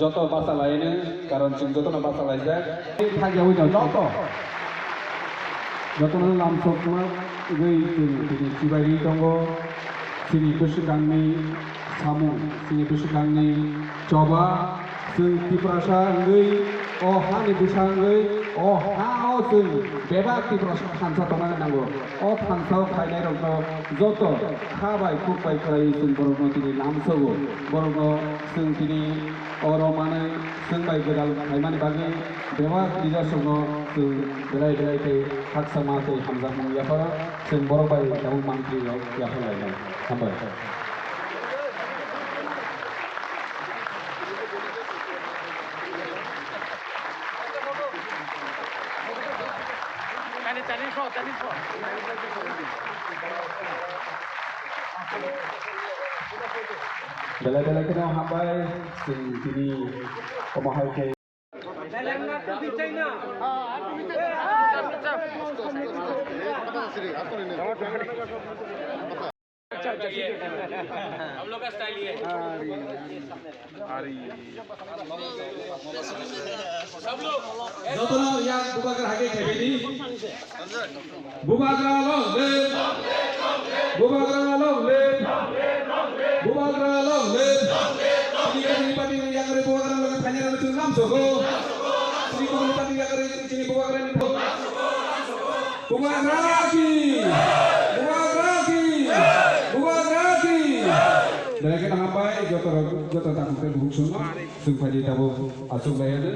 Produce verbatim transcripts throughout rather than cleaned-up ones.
Joto basa laino, karon chwng jotono basa laijak. Tei thakyawi no joto. Jotono lamsokma wngwi chwng tini chibai ri tongo. Chini bwswkangni samung, chini bwswkangni choba, chwng Tiprasa wngwi, o hani bwsa wngwi, o ha-o chwng bebak Tiprasa thansa tongna nango. O thansao phainairokno joto kha bai kuk bai khlaiwi chwng borokno tini lamsogo. Borokno chwng tini oro manwi chwng bai gwdal khlaimani bagwi bebak leadersrokno chwng belai belai khe khakchangma tei hamjakmung yapharo chwng borok bai tabuk mantri rok yaphar lainai. Hambai. Belai belai kheno hambai chwng tini omo hai khe. हम लोग का स्टाइल ये है। Jotono yang bubagra hage khaibini. Bubagra long live. Bubagra long live. Bubagra long live. Chini kami party ni yang re bubagra long live, thanya na chunam sogo. Chini kami party yang re chini bubagra ni. Bubagra ki! Bubagra ki! Bubagra ki! Belai kheno hambai, joto rok, joto takhuktwi bukhuk songno, chwng phaidi tabuk achuk lai ano.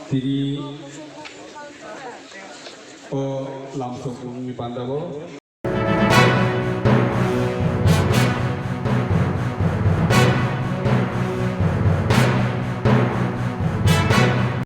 Tini o lamsokmungni bandabo.